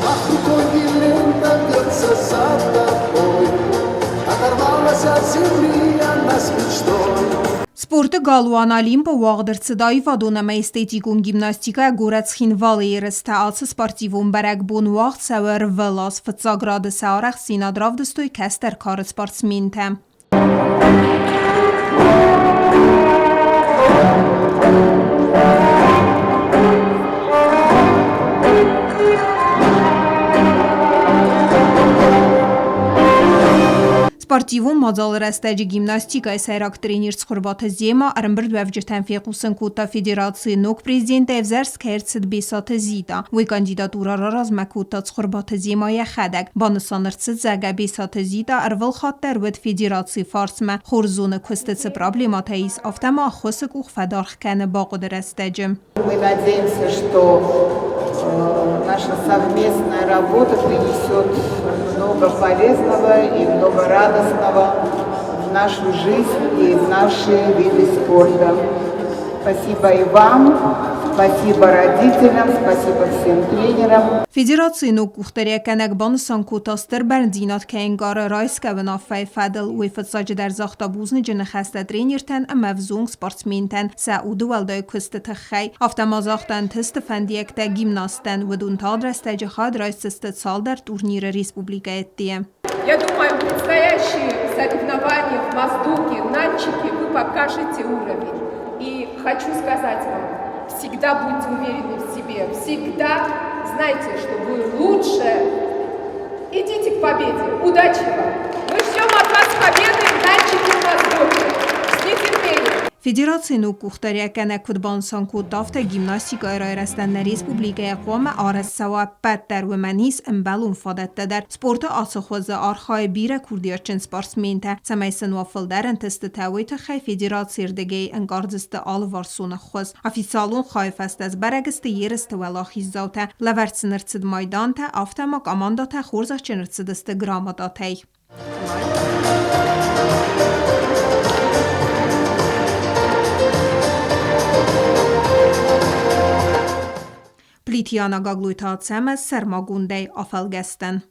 Мах рукой лента бьется за тобой, Оторвалась от земли она с мечтой. Спорты галуан Олимп-ы уагъд ӕрцыд аивадон ӕмӕ эстетикон гимнастикӕйӕ горӕт Цхинвалы ерыстӕ. Ацы спортивон бӕрӕгбон уагъд цӕуы ӕрвылаз. Фыццаг рады сӕ арӕхстдзинад равдыстой кӕстӕр кары спортсментӕ. Спортивон мадзалы рӕстӕджы гимнастикӕйы сӕйраг тренер Цхуырбаты Зема ӕрӕмбырдуӕвджытӕн фехъусын кодта федерацийы ног президент ӕвзӕрст кӕй ӕрцыд Бесаты Зита. Уый кандидатурӕ раразмӕ кодта Цхуырбаты Зема йӕхӕдӕг. Банысан ӕрцыд, зӕгъгӕ, Бесаты Зита ӕрвылхатт дӕр уыд федерацийы фарсмӕ, хорз зоны куысты цы проблемӕтӕ ис, афтӕ ма ӕххуысы къух фӕдаргъ кӕны бахъуыды рӕстӕджы. Мы надеемся, что наша совместная работа принесет много полезного и много радостного в нашу жизнь и в наши виды спорта. Спасибо и вам, спасибо родителям, спасибо всем тренерам. Федерацийы ног къухдариуӕггӕнӕг банысан кодта стыр бӕрндзинад кӕй ӕнкъары райсгӕ уынаффӕйы фӕдыл. Уый фыццаджыдӕр загъта бузныджы ныхӕстӕ тренертӕн ӕмӕ ӕвзонг спортсментӕн сӕ удуӕлдай куысты тыххӕй. Афтӕ ма загъта ӕнтысты фӕндиӕгтӕ гимнасттӕн, уыдон тагъд рӕстӕджы хатт райсдзысты цалдӕр турниры республикӕйы ӕдде. Я думаю, предстоящие соревнования в Моздоке, Нальчике вы покажете уровень. И хочу сказать вам, всегда будьте уверены в себе, всегда знайте, что вы лучше. Идите к победе. Удачи вам! Мы ждем от вас победы в Нальчике и Моздоке. С нетерпением! Федерацийы ног къухдариуӕггӕнӕг куыд банысан кодта, афтӕ гимнастикӕйы райрӕзтӕн нӕ республикӕйы хъуамӕ арӕзт цӕуа ӕппӕт дӕр, уымӕн ис ӕмбӕлон фадӕттӕ дӕр. Спорты ацы хуызы архайы бирӕ курдиатджын спортсментӕ, цӕмӕй сын уа фылдӕр ӕнтыстытӕ, уый тыххӕй федерацийы рдыгӕй ӕнкъардзысты алыварсон ӕххуыс. Официалон хайы фӕстӕ сбӕрӕг сты ерысты уӕлахиздзаутӕ, лӕвӕрд сын ӕрцыд майдантӕ, афтӕ ма командӕтӕ хорзӕхджын ӕрцыдысты грамотатӕй. Плитиана Гаглойты Ацӕмӕз сӕрмагондӕй афӕлгӕстӕн.